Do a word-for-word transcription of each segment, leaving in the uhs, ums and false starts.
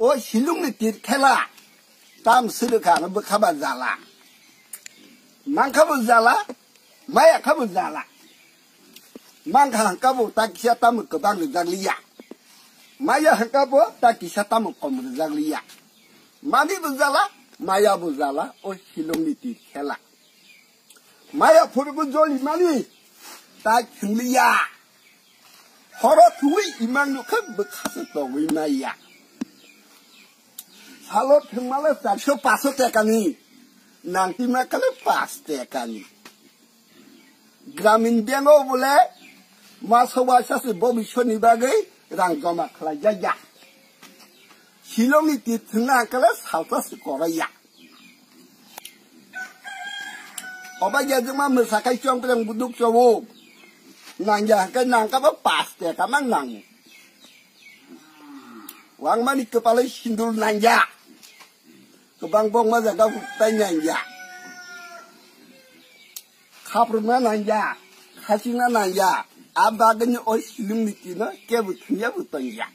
O silungni tir khela, tam sirikha no bwkha ba jala. Mangkha bo jala, maya kha bo jala. Mangkha hangka bo ta kisa tamo kwbang rijak liya. Maya hangka bo ta kisa tamo kom rijak liya. Mani bo jala, maya bo jala, o silungni tir khela. Maya phuru bo joli mani, ta thwng liya. Horo thwi imang nukha bwkha se tongwi maya. Salo thwngmale charso paso tekani, nangtima kale pas tekani. Gramin Bank o bole maso waisa se bobiswrni bagwi rang joma khlai jaya. Silongni tir thwngna kale salsa se koraya. Oba ya jema mwsakai chongpreng buduk chowo. Nangya hake nangka ba pas tekama nango. Wangmani kwpalwi sindur nangya. Kwbang bokma jaga tai nangya. Khaprwkna nangya. Khachingna nangya. A bagwino o silungni tino kebo thwngya bo tongya.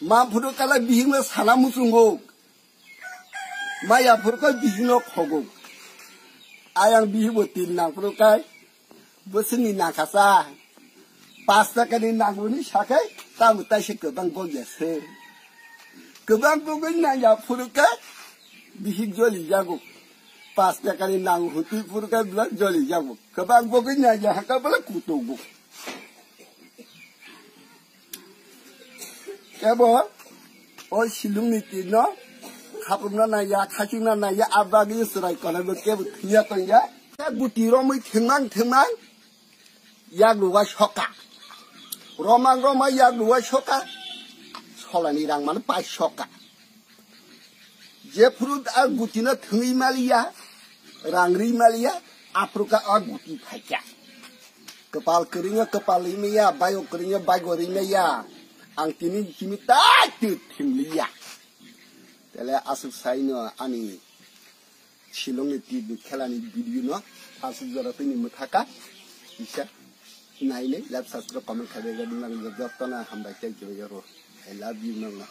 Ma phuru kala bihikno sana muchungo. Maya phuru kai bihikno khogo. Ayang bihik bo tin nang phuru kai. Bwswkni nangkha sa. Pas takani nangmani sakai, tamo taisa kwbang gokya se. Kwbang gogwi nangya phuru kai, bihik joli jago. Pas takani nango hwntwi phuru kai bwla joli jago. Kwbang gogwi nangya haka bwla kutogo. Kebo o silungni tino khaprwkna nangya, khachingna nangya, a bagwi chwrai konago kebo thwngya tongya. Guti romwi thwngmang thwngmang yak luwa soka. Romang roma yak luwa soka. Solani rang mano pai soka. Jephuru a gutino thwngwi maliya, rang rwi maliya, aphuru khe a guti phaikha. Kwpal kwrwino kwpal rwi maya, bayo kwrwino bago rwi maya. Ang tini simi tai twi thwng liya. Tele aswk saino ani silongni tir ni khelani video no aswk jora twi ni mwthaka. Kisa nainai like, subscribe, comment khlaibai nang jotono hambai tei joyaro. I love you, mama.